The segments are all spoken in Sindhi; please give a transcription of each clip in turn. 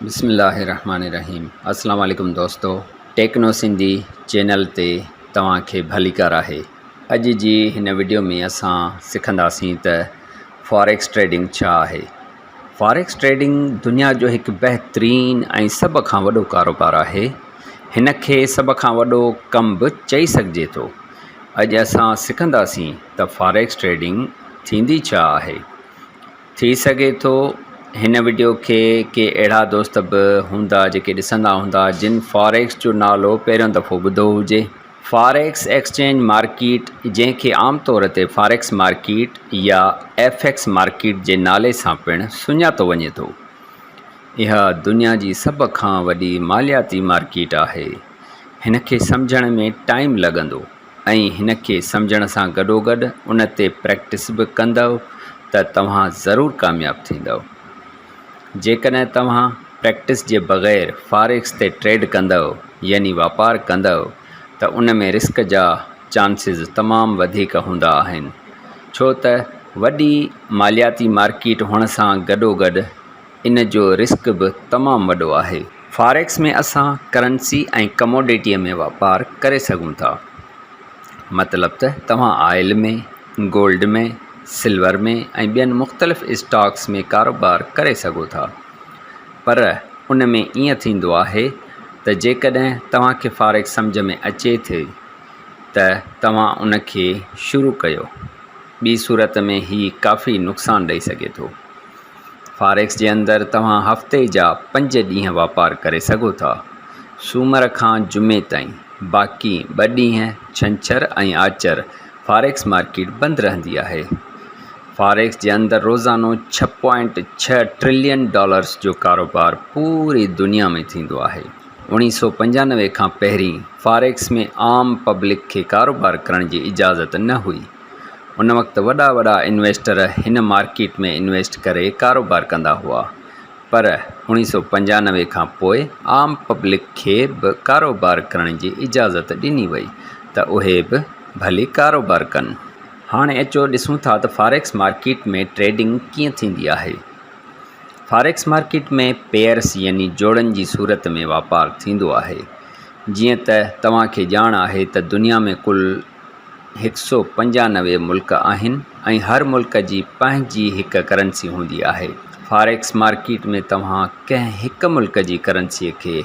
بسم الله الرحمن الرحيم السلام عليڪم دوستو ٽيڪنو سنڌي چينل تي توهان کي ڀليڪار آهي اڄ جي هن وڊيو ۾ اسان سکنداسين ته فاريڪس ٽريڊنگ ڇا آهي فاريڪس ٽريڊنگ دنيا جو هڪ بهترين ۽ سڀ کان وڏو ڪاروبار آهي هن کي سڀ کان وڏو ڪم به چئي سگهجي ٿو اڄ اسان سکنداسين ته فاريڪس ٽريڊنگ ٿيندي ڇا آهي ٿي سگهي ٿو هن وڊيو کي ڪي اهڙا دوست به هوندا جيڪي ڏسندا هوندا جن فاريڪس جو نالو پهريون دفعو ٻڌو هجي. فاريڪس ايڪسچينج مارڪيٽ جنهن کي عام طور تي فاريڪس مارڪيٽ يا ايف ايڪس مارڪيٽ جي نالي سان پڻ سڃاتو وڃي ٿو. اها دنيا جي سڀ کان وڏي مالياتي مارڪيٽ آهي. هن کي سمجهڻ ۾ ٽائيم لڳندو. ۽ هن کي سمجهڻ سان گڏوگڏ ان تي پريڪٽس به ڪندؤ ته توهان ضرور ڪامياب ٿيندؤ. جيڪڏهن توهان پريڪٽس جي بغير فاريڪس تي ٽريڊ ڪندؤ يعني واپار ڪندؤ ته ان ۾ رسڪ جا چانسز تمام وڌيڪ هوندا آهن ڇو ته وڏي مالياتي مارڪيٽ هئڻ سان گڏوگڏ ان جو رسڪ به تمام وڏو آهي. فاريڪس ۾ اسان ڪرنسي ۽ ڪموڊٽيء ۾ واپار ڪري سگهون ٿا. مطلب ته توهان آئل ۾، گولڊ ۾، سلور ۾ ۽ ٻين مختلف اسٽاڪس ۾ ڪاروبار ڪري سگهو ٿا. پر ان ۾ ائين ٿيندو آهي ته جيڪڏهن توهان کي فاريڪس سمجهه ۾ اچي ٿي ته توهان ان کي شروع ڪيو. ٻي صورت ۾ هي ڪافي نقصان ڏئي سگهي ٿو. فاريڪس جي اندر توهان هفتي جا پنج ڏينهن واپار ڪري سگهو ٿا، سومر کان جمعي تائين، باقي ٻه ڏينهن ڇنڇر ۽ آچر فاريڪس مارڪيٽ بند رهندي آهي. فاريڪس جي اندر روزانو ڇهه پوائنٽ ڇهه ٽرلين ڊالرز جو ڪاروبار پوري دنيا ۾ ٿيندو آهي. اوڻيهه سو پنجانوي کان پهرين فاريڪس ۾ عام پبلڪ کي ڪاروبار ڪرڻ جي اجازت نه هئي. ان وقت وڏا وڏا انويسٽر هن مارڪيٽ ۾ انويسٽ ڪري ڪاروبار ڪندا هئا پر اوڻيهه سو پنجانوي کان پوء عام پبلڪ کي به ڪاروبار ڪرڻ جي اجازت ڏني وئي ته اهي به ڀلي ڪاروبار ڪن. هاڻي اچو ڏسون ٿا ته فاريڪس مارڪيٽ ۾ ٽريڊنگ ڪيئن ٿيندي آهي. فاريڪس مارڪيٽ ۾ پيئرس يعني جوڙن جي صورت ۾ واپار ٿيندو آهي. جيئن ته توهان کي ڄاڻ آهي ته دنيا ۾ ڪل هڪ سو 95 ملڪ آهن ۽ هر ملڪ جي پنهنجي هڪ ڪرنسي هوندي آهي. فاريڪس مارڪيٽ ۾ توهان ڪنهن هڪ ملڪ جي ڪرنسي کي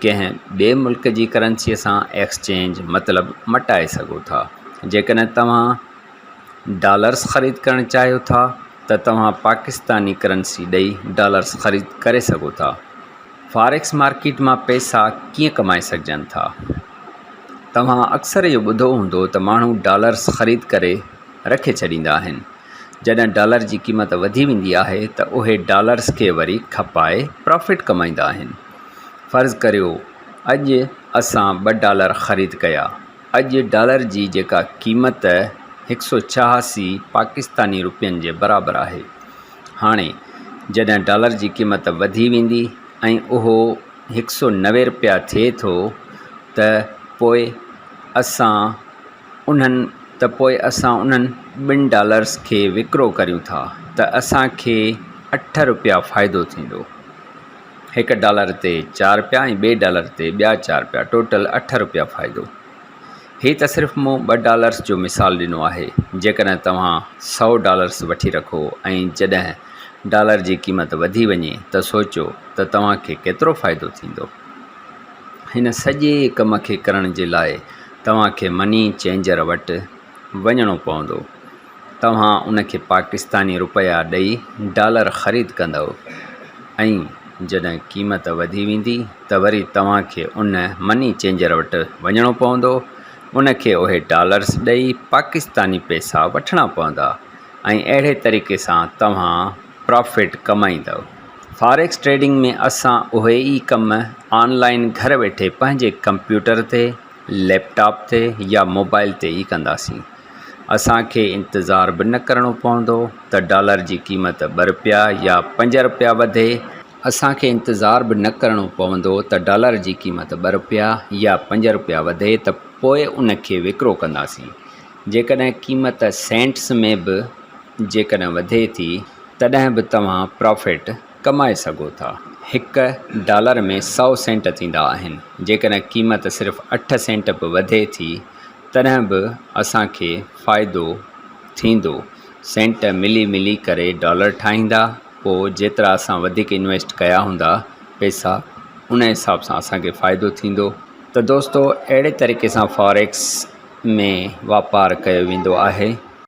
ڪنهن ٻئي ملڪ جي ڪرنسي سان ايڪسچينج مطلب مٽائي سگهو ٿا. جيڪڏهن توهان ڊالرز خريد ڪرڻ چاهيو ٿا ته توهان پاڪستاني ڪرنسي ڏئي ڊالرز خريد ڪري سگهو ٿا. فاريڪس مارڪيٽ مان پئسا ڪيئن ڪمائي سگهجن ٿا؟ توهان اڪثر اهو ٻڌو هوندو ته ماڻهو ڊالرز خريد ڪري رکي ڇڏيندا آهن. جڏهن ڊالر جي قيمت وڌي ويندي آهي ته اهي ڊالرز کي وري کپائي پرافٽ ڪمائيندا آهن. فرض ڪريو اڄ اسان ٻه ڊالر خريد ڪيا. اڄ ڊالر جي جيڪا قيمت هڪ سو ڇهاسي پاڪستاني روپين جي برابر آهي. هاڻي جڏهن ڊالر جي قيمت وڌي ويندي ۽ اهو هڪ سو 90 رپيا ٿئي ٿو ته پوء اسان انهن ته پوء اسان انهن ٻن ڊالرز کي وڪرو ڪريون ٿا ته اسان کي اٺ رپيا فائدو ٿيندو. هڪ ڊالر تي چار رپيا ۽ ٻئي ڊالر تي ٻيا چار رپيا ٽوٽل اٺ رپيا فائدو. هي ته صرف مون ٻه ڊالرز جو مثال ڏنو آهي. جيڪڏهن توهان سئو ڊالرز وٺي رکو ۽ جڏهن ڊالر جي قيمت وڌي وڃي ته سوچيو ته توهان کي ڪيترو فائدو ٿيندو. هن سڄي ڪم کي ڪرڻ جي لاء توهان کي مني چينجر وٽ وڃڻو پوندو. توهان ان کي پاڪستاني رپيا ڏئي ڊالر خريد ڪندؤ ۽ جڏهن قيمت وڌي ويندي ته وري توهان کي ان مني چينجر وٽ وڃڻو پوندو، ان کي اهي ڊالرز ڏئي پاڪستاني پئسا وٺڻا پوندا ۽ اهڙي طريقي سان توهان پرافٽ ڪمائيندؤ. فاريڪس ٽريڊنگ ۾ اسان اهي ئي ڪم آن لائين گهر ويٺي پنهنجي ڪمپيوٽر تي، ليپ ٽاپ تي يا موبائل تي ئي ڪنداسين. اسان کي انتظار به نه ڪرڻو پوندو ته ڊالر جي قيمت ٻه رپيا يا پنج رپيا وڌي. اسان کي انتظار به نه ڪرڻو پوندو ته ڊالر جي قيمت ٻه رپيا يا پنج رپيا وڌي ته پوء ان کي وڪرو ڪنداسين. جيڪڏهن قيمت سينٽس ۾ به جيڪڏهن وڌي ٿي تڏهن به توهان پرافٽ ڪمائي سگهو ٿا. هڪ ڊالر ۾ سئو سينٽ ٿيندا آهن. جيڪڏهن قيمت صرف اٺ سينٽ به وڌي ٿي تڏهن به اسان کي فائدو ٿيندو. سينٽ ملي ملي ڪري ڊالر ٺاهيندا پوء جيترا اسان وڌيڪ انويسٽ ڪيا هوندا پئسا ان حساب سان اسان کي فائدو ٿيندو. ته دوستو اهڙي طريقي سان فاريڪس ۾ واپار ڪيو ويندو آهي.